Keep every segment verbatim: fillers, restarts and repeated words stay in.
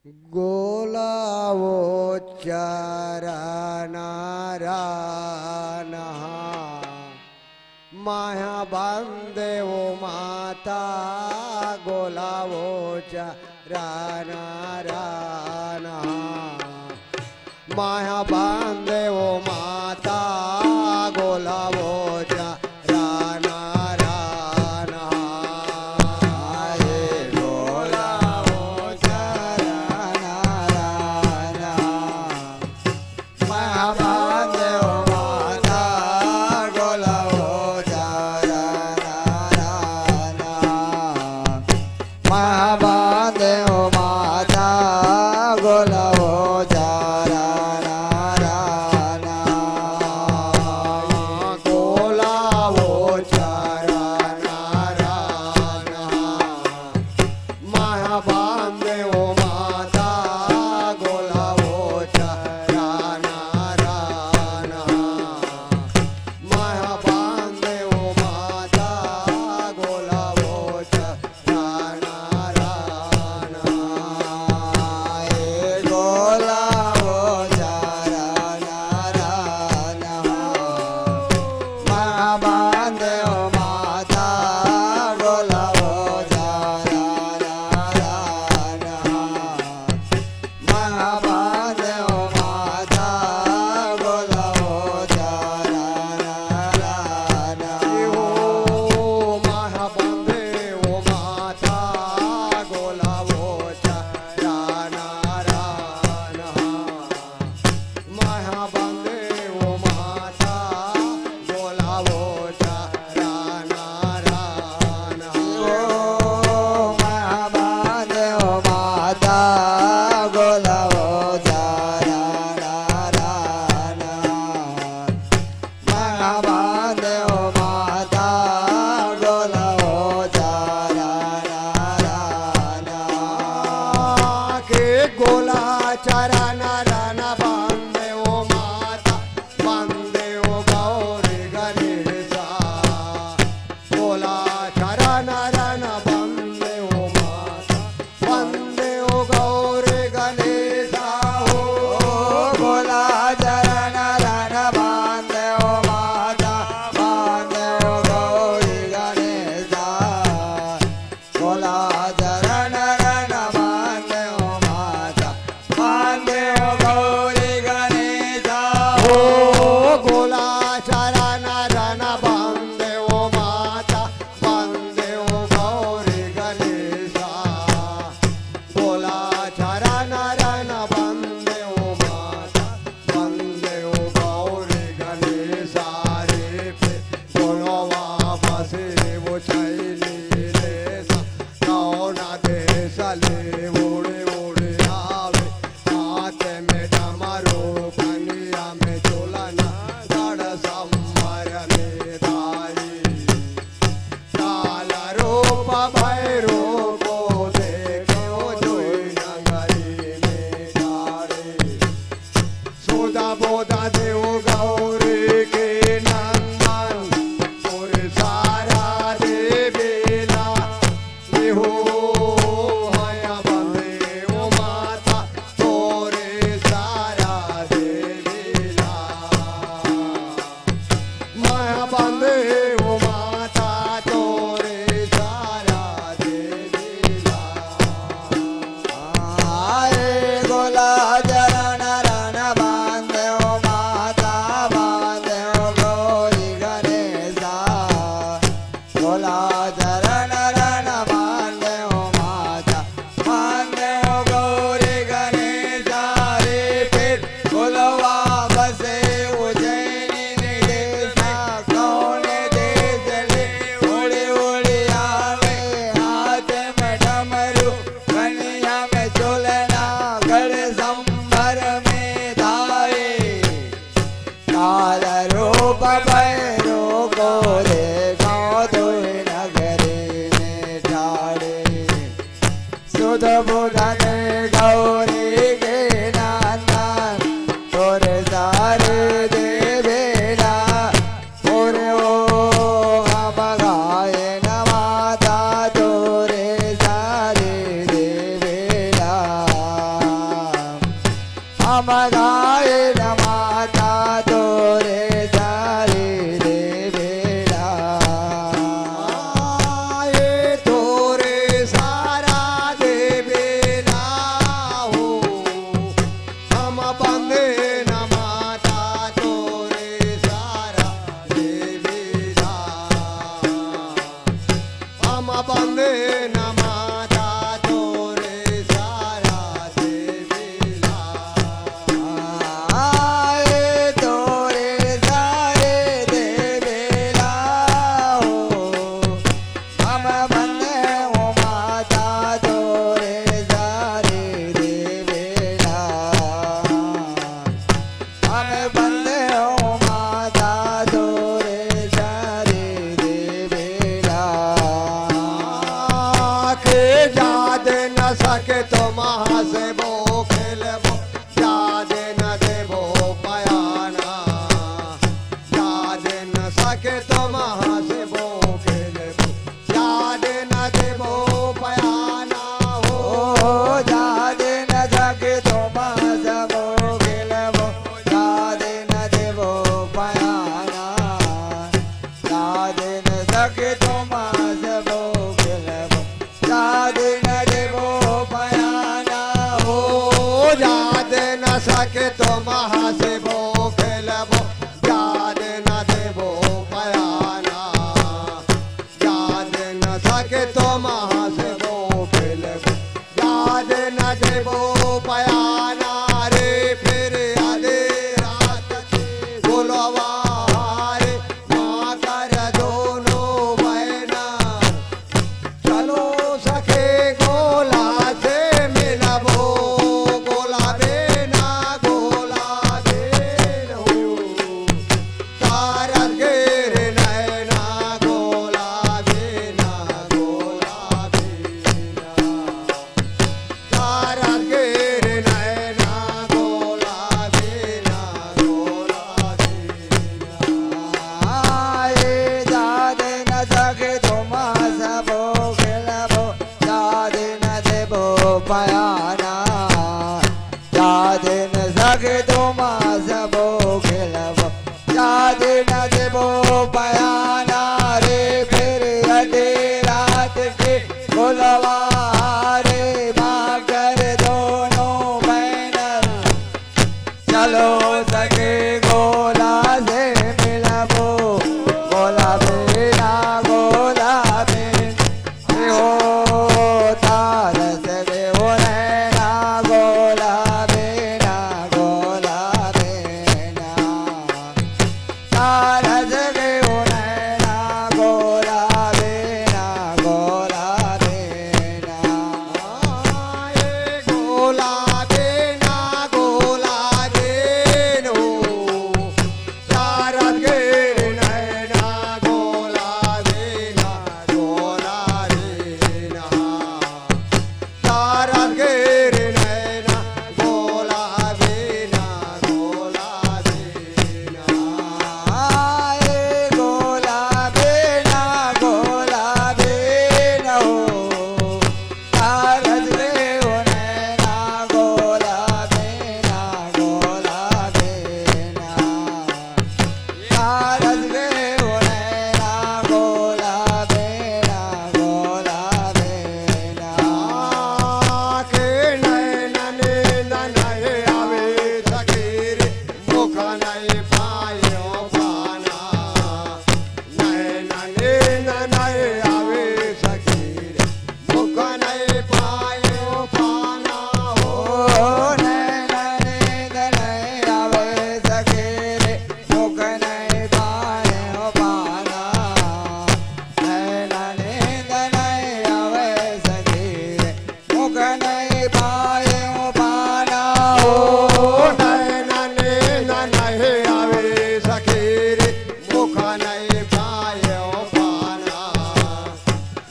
गोला वो चरना रानहा, माया बंदे वो माता। गोला वो चरना रानहा, माया बंदे वो माता। गोला वो चरना रानहा, ए गोला वो चरना रानहा। माया बंदे वो माता, गोला वो चरना रानहा। माया बंदे वो माता, गोला वो चरना रानहा। गोला वो चरना रानहा। माया बंदे वो माता, गोला वो चरना रानहा। माया बंदे वो माता, गोला वो चरना रानहा। ए गोला वो चरना रानहा। माया बंदे वो माता, गोला वो चरना रानहा। माया बंदे वो माता, गोला वो चरना रानहा। ओ माया बंदे वो माता, गोला वो चरना रानहा। माया बंदे वो माता, गोला वो चरना रानहा। ओ माया बंदे वो माता, गोला वो चरना रानहा। माया बंदे वो माता, गोला वो चरना रानहा। के गोला चरना रानहा बंदे वो माता, बंदे वो गौरी गणेशा। गोला चरना रानहा बंदे वो माता, बंदे वो गौरी गणेशा हो। गोला चरना रानहा बंदे वो माता, बंदे वो गौरी गणेशा। गोला चरना रानहा बंदे वो माता, बंदे वो गौरी गणेशा हो। गोला चरना रानहा बंदे वो माता, बंदे वो गौरी गणेशा। गोला चरना रानहा बंदे वो माता, बंदे वो गौरी गणेशा रे पे। गोलवा बसे वो छैली लेसा, कौना देश ले उड़े उड़े आवे। हाथ में डमरू, कनिया में झूलना, गढ़ संबर में धारी। काल रूप भैरो को देखे वो दुई नगरी में ठाढ़े। सुधा बोधा देव गौरी के नंदन, तोर सारा देवेला, निहो हया बंदे हम गायन माता तोरे सारे देबेला। आए तोरे सारा देबेला हो। हम बंदन माता तोरे सारा देबेला। हम बंदन माता तोरे सारा देबेला। आए तोरे सारे देबेला हो। हम बंदन माता तोरे सारे देबेला। हम बंदन माता तोरे सारे देबेला। के जादे न सके तो महा से बो खेलबो, जादे न देबो पयाना। जादे न सके तो महा से बो खेलबो, जादे न देबो पयाना हो। जादे न सके तो महा से बो खेलबो, जादे न देबो पयाना। जादे न सके तो महा से बो खेलबो, जादे न देबो पयाना हो। जादे न सके तो महा से बो खेलबो, जादे न देबो पयाना। जादे न सके तो महा से बो खेलबो, जादे न देबो पयाना रे। फिर आधे रात के गोलवा रे, माँ कर दोनों बहना। चलो सखे गोला से मिलबो, गोला बेना, गोला बेन हो। तारस गिर नैना गोला बेना, गोला बेना। तारस गिर नैना गोला बेना, गोला बेना। आए जादे न सके तुम सबो खेलबो, जादे न देबो पयाना। जादे न सके तुम सबो खेलबो, जादे न देबो पयाना रे। फिर आधे रात के गोलवा रे, माँ कर दोनों बहना। चलो सखे गोला से मिलबो, गोला बेना, गोला बेना। हो तारस गे हो नैना, गोला बेना, गोला बेना। तारस गे हो नैना, गोला बेना, गोला बेना। आए गोला बेना, गोला बेन हो। तारस गिर नैना गोला बेना, गोला बेना। तारस गिर नैना गोला बेना, गोला बेना। आए गोला बेना, गोला बेना हो। तारस गे हो नैना गोला बेना, गोला बेना। तारस गे हो नैना गोला बेना, गोला बेना। के नैना नींद नहीं आवे सखी रे, मुख नहीं पायो पाना। नैना नींद नहीं आवे सखी रे, मुख नहीं पायो पाना हो। नैना नींद नहीं आवे सखी रे, मुख नहीं पायो पाना। नैना नींद नहीं आवे सखी रे, मुख नहीं पायो पाना हो। नैना नींद नहीं आवे सखी रे, मुख नहीं पायो पाना।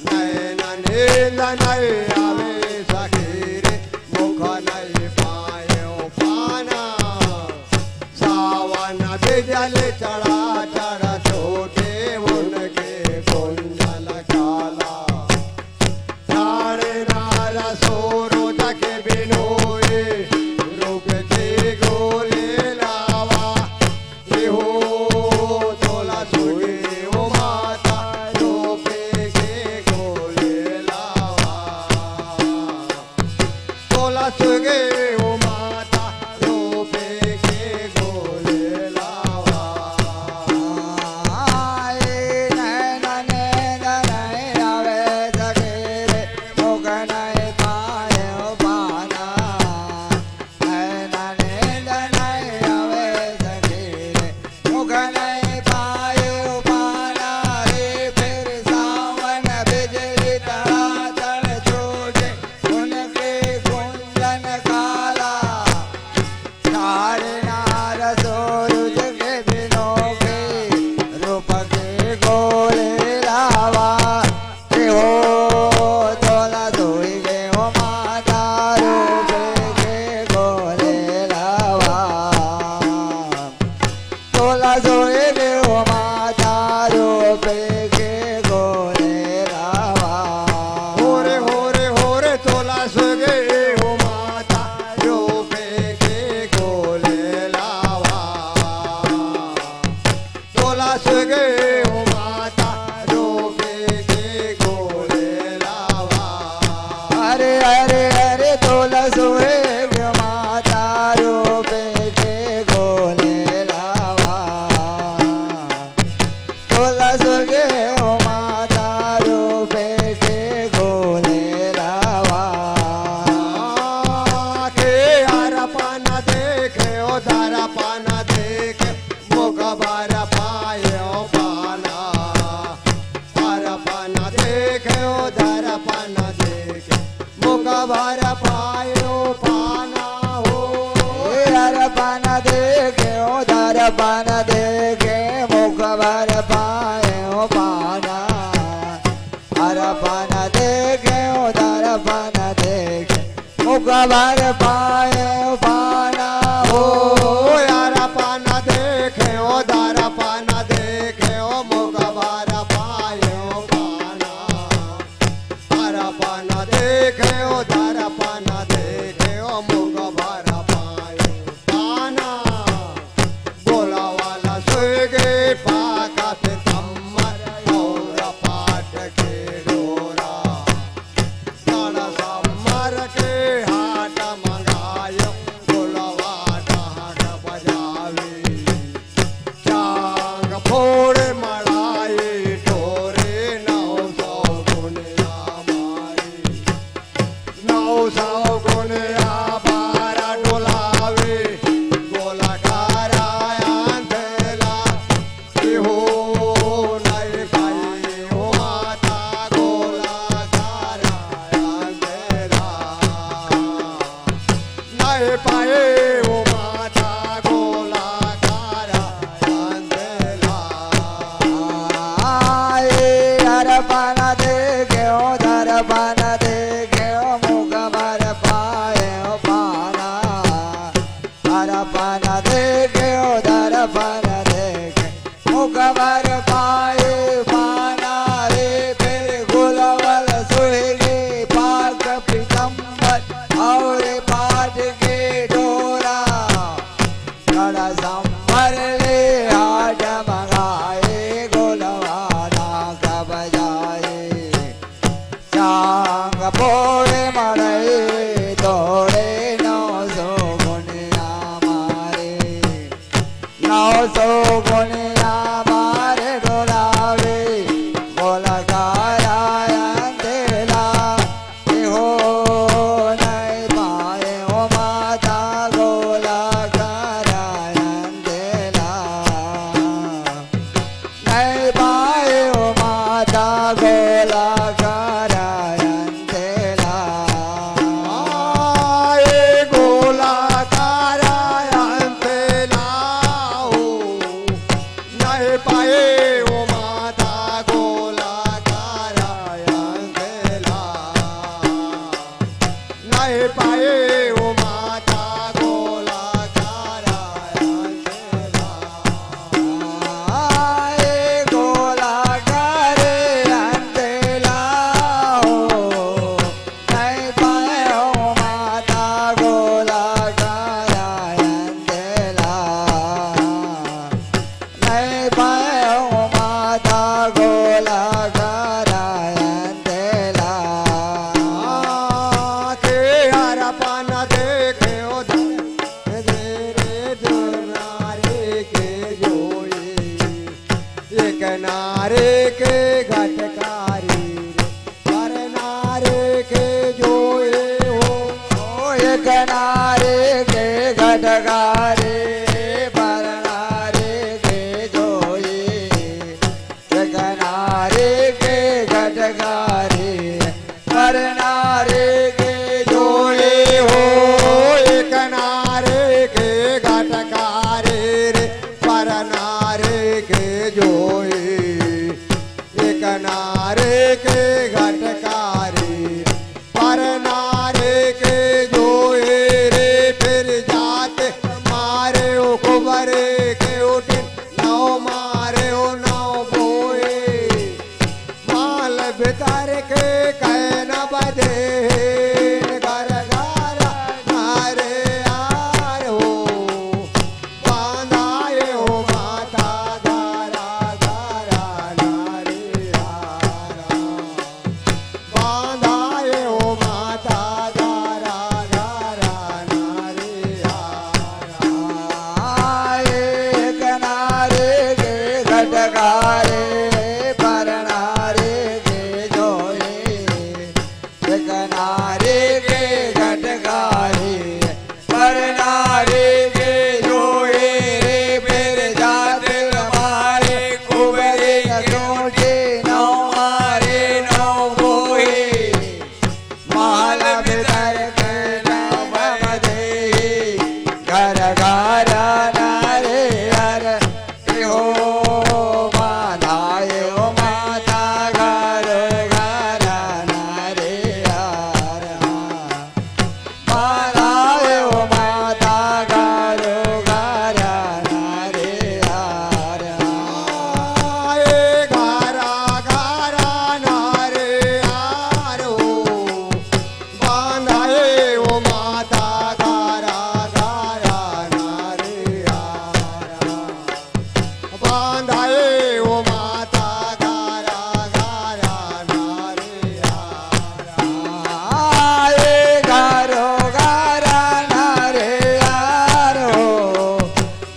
नैना नींद नहीं आवे सखी रे, मुख नहीं पायो पाना। सावन बिजली चढ़ा चढ़ा छोटे उनके कुंडल काला। प्राण नारा सूरज के बिनोए, रूप की तोला सुगे ओ माता, रूपे के गोले लावा। आए नैना नींद नहीं आवे सखी रे, मुख नहीं पाए ओ पाना। नैना नींद नहीं आवे सखी रे, मुख नहीं पाए ओ पाना रे। फिर सावन बिजली तड़ातड़ चूजे, उनके कुंदन काला। चार नार सूरज के बिनोखे, रूप के गोले लावा। के हो तोला सोई गे ओ माता, रूप के गोले लावा। तोला सोए गे ओ माता, रूपे के गोले लावा। होरे, होरे, होरे, तोला सोए गे ओ माता, रूपे के गोले लावा। तोला सोए गे ओ माता, रूपे के गोले लावा। अरे, अरे, अरे, तोला सोए गे ओ माता, रूपे के गोले लावा। तोला सोए गे ओ माता, रूपे के गोले लावा। के अरपन देखे ओ दरपन देखे, मुख भर पाए ओ पाना। अरपन देखे ओ दरपन देखे, मुख भर पाए ओ पाना हो। ए अरपन देखे ओ दरपन देखे, मुख भर पाए ओ पाना। अरपन देखे ओ दरपन देखे, मुख भर पाए ओ पाना हो। अरपन देखे ओ दरपन देखे, ओ मुख भर पाए ओ पाना। अरपन देखे ओ दरपन देखे, ओ मुख भर पाए ओ पाना। गोला वाला सोए गे पाका पे तम्मर, और पाट के डोरा। गाड़ा सम्मर के हाट मंगायो, गोलवा डहाक बजावी। चांग फोड़े मड़ाई टोरे, नौ सौ गुनिया मारी। नौ सौ गुनिया बारा डोलावे, गोला कारा अंधेला। हो नहीं पाए ओ माता, गोला कारा अंधेला। नहीं पाए ओ माता, गोला कारा अंधेला। आए अरपन देखे ओ दरपन देखे, ओ मुख भर पाए ओ पाना। अरपन देखे ओ दरपन देखे, मुख भर पाए पाना रे। फिर गोला वाला सोए गे पाक पीतम्बर, और पाट के डोरा। गाड़ा सम्मर ले हाट मंगाए, गोलवा डहाक बजाए। चांग फोड़े मड़ई टोरे, नौ सौ गुनिया मारे। नौ सौ गुनिया मारे डोलावे, गोला कारा अंधेला। हो नहीं पाए ओ माता, गोला कारा अंधेला। नहीं पाए ओ माता, गोला कारा अंधेला। आए गोला कारा अंधेला हो। एक नारी के घटकारी, पर नारी के जोई। एक नारी के घटकारी, पर नारी के जोई हो। एक नारी के घटकारी रे, पर नारी के जोई। एक नारी के घटकारी, पर नारी के जोई रे। फिर जात मारे ओ कुबरे के उठिन, नौ मारे ओ नौ बोए। माल भीतर के कहना बदे, घर घर नारे यार हो। बांधाए ओ माता गारा गारा नारे यारा। बांधाए ओ माता गारा गारा नारे यारा। एक नारे के घटकारे, पर नारे के जोए। एक नारे के घटकारी, पर नारी के जोए रे। फिर जात मारे कुबरे के उठिन, नौ मारे नौ बोए। माल भीतर के नाम दे, घर घर नारे यार। हो बांधाए ओ माता गारो गारा नारे यारा। बांधाए ओ माता गारो गारा नारे यारा। ए गारा गारा नारे यारो। बांधाए ओ माता गारा गारा नारे यारा। बांधाए ओ माता गारा गारा नारे यारा। आए गारो गारा नारे यारो।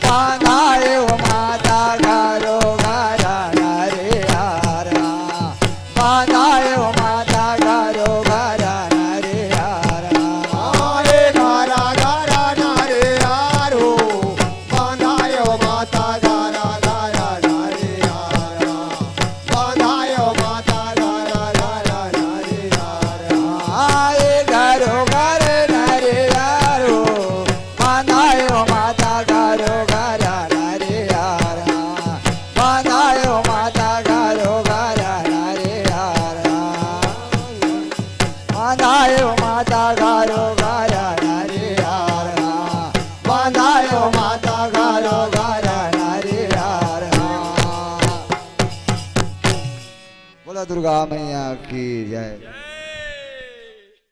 बांधाए ओ माता गारो गारा नारे यारा। बांधाए ओ माता गारो गारा नारे यारा। आए गारा गारा नारे यारो। बांधाए ओ माता गारा गारा नारे यारा। बांधाए ओ माता गारा गारा नारे यारा। आए गारो गारे नारे यारो। बांधाए ओ माता गारो गारा नारे यारा। बांधाए ओ माता गारो गारा नारे यारा। बांधाए ओ माता गारो गारा नारे यारा। बांधाए ओ माता गारो गारा नारे यारा। बोला दुर्गा मैया की जय।